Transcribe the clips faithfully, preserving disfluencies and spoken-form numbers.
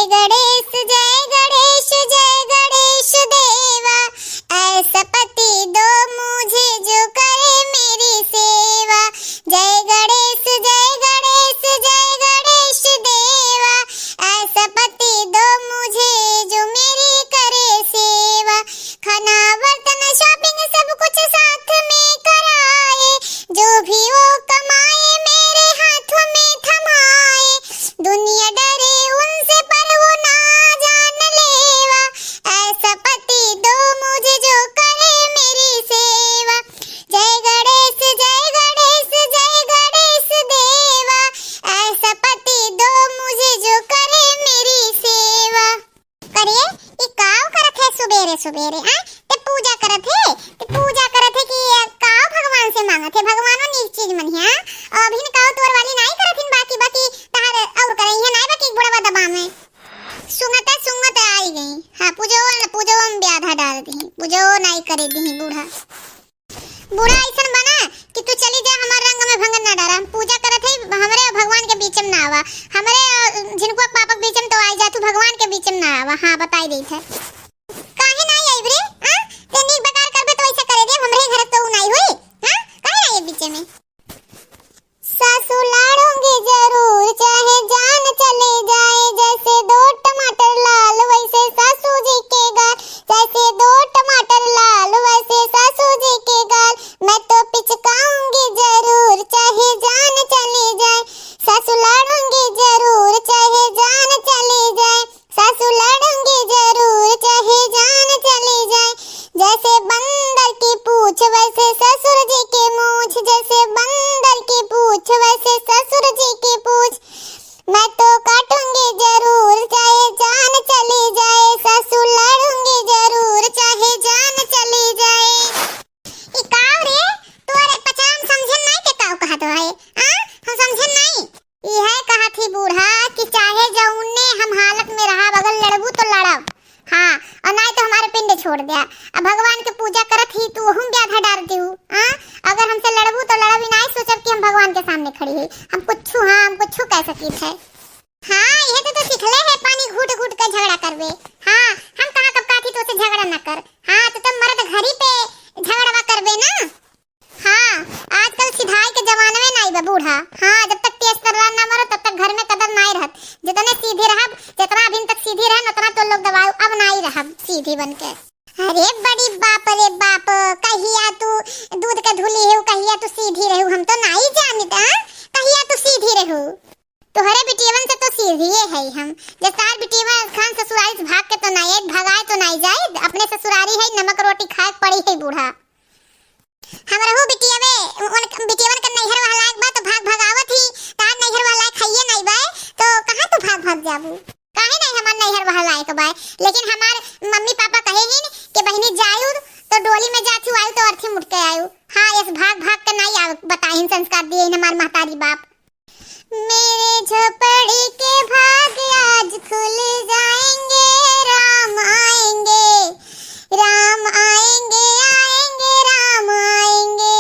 गणेश, जय गणेश, जय गणेश देवा, ऐसा पति दो मुझे जो करे मेरी सेवा। जय गणेश, जय गणेश, जय गणेश देवा, ऐसा पति दो मुझे जो मेरी करे सेवा। खाना बर्तन shopping सब कुछ साथ में कराए, जो भी वो कमाए मेरे हाथों में थमाए। दुनिया डरे उनसे पर वो ना जान लेवा, ऐसा पति दो मुझे जो करे मेरी सेवा। जय गणेश, जय गणेश, जय गणेश देवा, ऐसा पति दो मुझे जो करे मेरी सेवा। करे, ई काव करत है सुबेरे सुबेरे, आ? ते पूजा करत है, ते पूजा करत है कि काव भगवान से मांगत है, भगवानो नीक चीज मनिहा। अभिन काव तोर वाली नाई करत हिन, बाकी, बाकी तहार और करे, इहे नाई बाकी बुढ़वा दबा में। सुंगत, सुंगत आई गई। हाँ, पूजो, पूजो हम ब्याधा डार दिही, पूजो नाई करे दिही बूढ़ा। बूढ़ा अइसन बना कि तू चली जा, हमार रंग में भंग ना डारा। हम पूजा करत हई, हमरे और भगवान के बीच में ना आवा, हमरे और झिनकुआ के पापा के बीच में तो आई जा, तू भगवान के बीच में ना आवा। हाँ, बताई देत है। काहे ना आइब रे? हाँ? ते नीक बेकार करबे तो ऐसा करे दे, हमरे घर तो उ नाई होई। हाँ? काहे ना आइब बीच में? सासू लड़ूंगी जरूर, चाहे जान चली जाए, जैसे दो टमाटर लाल, वैसे सासू जी के गाल, जैसे दो टमाटर लाल, वैसे सासू जी के गाल। मैं तो पिचकाऊंगी जरूर, चाहे जान चली जाए, सासू लड़ूंगी जरूर, चाहे जान चली जाए। सासू लड़ूंगी जरूर, चाहे जान चली जाए। जैसे बंदर की पूछ, वैसे ससुर जी की मूछ। जैसे बंदर की पूछ, वैसे ससुर जी की पूछ। मैं तो काटूंगी जरूर, चाहे जान चली जाए। सासू लड़ूंगी जरूर, चाहे जान चली जाए। ई काव रे, तोरे पचरा में समझे नाई के काव कहत है? आ? हम समझे नाई। इहे कहत ही बूढ़ा कि चाहे जौने हम हालत में रहब, अगर लड़बू तो लड़ब, हाँ, और नाई तो हमारे पिंड छोड़ द्या। अब भगवान के पूजा करत ही, तू ओहू में ब्याधा डार दिहू, हाँ? अगर हमसे लड़बू तो लड़ब, ई नाई सोचब कि हम भगवान के सामने खड़ी ही। हम कुछू, हाँ, हम कुछू कह सकीत है। हाँ, इहे तो, तो सिखले है, पानी घूट घूट के झगड़ा करबे। हाँ, हम कहाँ कब कहत ही तोसे झगड़ा न कर। हाँ, तो तुम मर्द घरी पे झगड़वा करबे ना। हाँ, आजकल सिधाई के जमानवे नाई बा बूढ़ा। हाँ, जब तक तेज तर्रा ना मरो, तब तक घर में कदर नाई रहत। जितने सीधी रहब, जितना अभिन तक सीधी रहन, उतना तो लोग दबाऊ, अब नाई रहब सीधी बन के। अरे बड़ी बाप रे बाप, कहिया तू दूध के धुली हेउ, कहिया तू सीधी रहू, हम तो नाई जानित, हाँ? कहिया तू सीधी रहू? तोहरे बिटियवन से तो सीधिए है हम। जब तार बिटियवा खान ससुरारी से भाग के तो नाई आइत, भगाए तो नाई जाइत, अपने ससुरारी है, नमक रोटी खाए के पड़ी है बूढ़ा। हमरहू बिटियवे, उन, बिटियवन के नैहर वहलायक बा, तो भाग भगावत ही, तार नैहर वहलायक हइये नाई बाय, तो कहाँ तू भाग भाग जाबू? काहे नाई हमार नैहर वहलायक बाय? लेकिन हमार मम्मी पापा कहे हिन कि बहिनी जायू तो डोली में जाथू, आयू तो अर्थी मुड़ के आयू। हाँ, यस भाग भाग के नाई आव, बताहिन संस्कार दिए हिन हमार महतारी बाप। मेरे झोपड़ी के भाग आज खुल जाएंगे, राम आएंगे, राम आएंगे, आएंगे, राम आएंगे।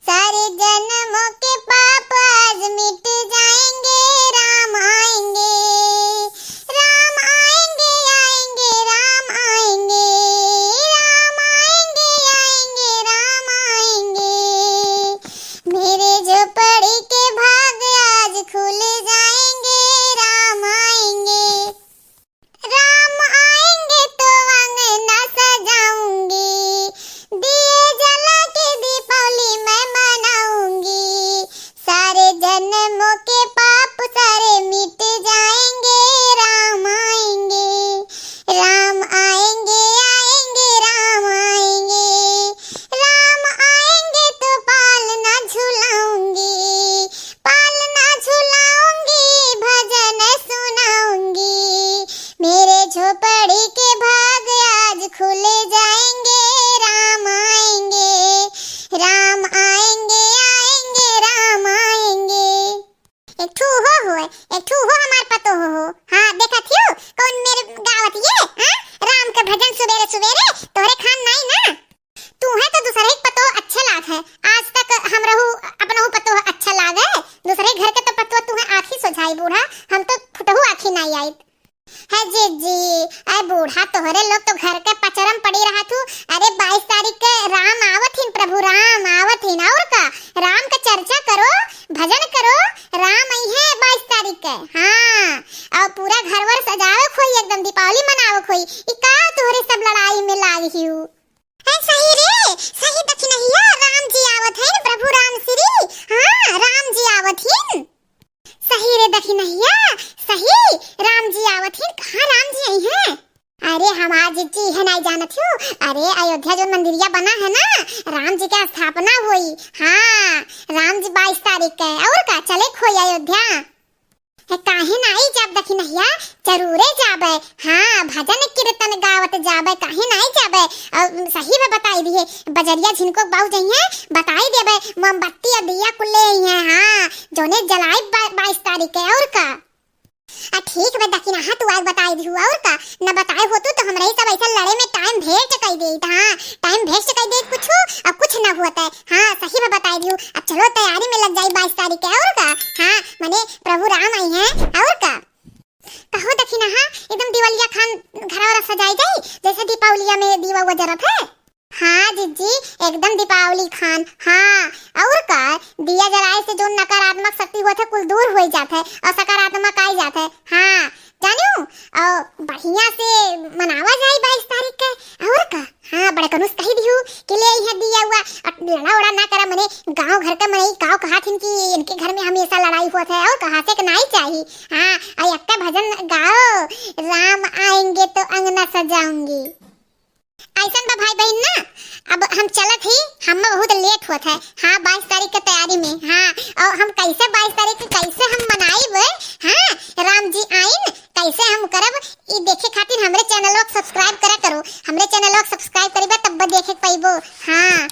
सारे जन्मों के पाप आज मिट जाएंगे, राम आएंगे, राम आएंगे, आएंगे, राम आएंगे, राम आएंगे, आएंगे, राम आएंगे। मेरे झोपड़ी के भाग आज खुल जाएंगे, राम आएंगे। राम आएंगे तो अंगना सजाऊंगी, दिए जला के दीपावली मैं मनाऊंगी। सारे जन्मों के पाप सारे मिट जाएंगे, राम आएंगे, राम आएंगे, आएंगे, राम आएंगे। राम आएंगे तो पालना झुलाऊंगी, पालना झुलाऊंगी, भजन सुनाऊंगी। मेरे झोपड़ी के भाग आज खुल जाएंगे, राम आएंगे, राम आएंगे, आएंगे, राम आएंगे। एक ठू हो हो, एक ठू हो हमार पतो हो हो। हाँ, देखत हियो, कौन मेरे गावत ये, हाँ? राम के भजन सुबेरे सुबेरे, तोहरे खान नाई ना। तूहे तो दूसरे के पतो अच्छे लाग है, आज तक हमरहू अपनहू पतो अच्छा लाग है, दूसरे घर के तो पतो तूहे आँखी सोझाई बूढ़ा, हम तो फुटहू आँखी नाई आइत। है जीजी, अरे बूढ़ा तोहरे लोग तो घर के पचरम पड़ी रहत हू। अरे बाईस तारीख के राम आवत हिन, प्रभु राम आवत हिन, और का? राम के चर्चा करो, भजन करो, राम अइहें बाईस तारीख के। हाँ, और पूरा घर वर सजावे खोई, एकदम दीपावली मनावे खोई। ई का तोहरे सब लड़ाई में लाग हियू? है सही रे, सही दखिनहिया, राम जी आवत हैं, प्रभु राम श्री, हाँ, राम जी आवत हिन। सही रे दखिनहिया, सही, राम जी आवत हिन, कहाँ राम जी अइहें? अरे हमार जीजी, इहे नाई जानत हू? अरे अयोध्या जो मंदिरिया बना है ना, राम जी के स्थापना होई। हाँ, राम जी बाईस तारीख के। और का, चले खोई अयोध्या? है, काहे नाई जाब दखिनहिया, जरूरे जाबे। हाँ, भजन कीर्तन गावत जाबे, काहे नाई जाबे? और सही में बताई दिए, बजरिया झिनको बाऊ जइहें, बताई देबे, मोमबत्ती और दिया कुल ले अइहें। हाँ, जोने जलाइब बा-, बाईस तारीख के। और का? आ, ठीक बा दखिनहा, तू आज बताई दिहू, और का? न बताए होतू तो हमरा ही सब ऐसा लड़े में time waste कई देत। हाँ, time waste कई देत कुछ, अब कुछ न होत है। हाँ, सही में बताई दिहू। अब चलो तैयारी में लग जाई बाईस तारीख के, और का? हाँ, मने प्रभु राम अइहें, और का? कहो दखिनहा, एकदम दिवलिया खान घरवा सजाई जाई, जैसे दीपावलिया में दीवा वो जरत है। हाँ जीजी, एकदम दीपावली खान। हाँ, और का, दिया जलाए से जो नकारात्मक शक्ति होत है, कुल दूर हो जात है और सकारात्मक आई जात है। हाँ, जानियो, और बढ़िया से मनावा जाए बाईस तारीख के। और का, हाँ, बड़कनुस कही दिहू कि ले अइहें दिया हुआ, और लड़ा उड़ा ना करा, मने गाँव घर का मने गाँव कहा थिन कि इनके घर में हमेशा लड़ाई होत है, और कहा से के नाई चाही। हाँ, और एक भजन गाओ, राम आएंगे तो अंगना सजाऊंगी। ऐसन बा भाई बहिन ना, अब हम चलत ही, हम बहुत late होत है। हाँ, बाईस तारीख के तैयारी में। हाँ, और हम कैसे बाईस तारीख के कैसे हम मनाइब? हाँ, राम जी आइन कैसे हम करब, ई देखे खातिर हमरे channel को subscribe करा करो, हमरे channel को subscribe करीबा तब देखे के पाइबो। हाँ।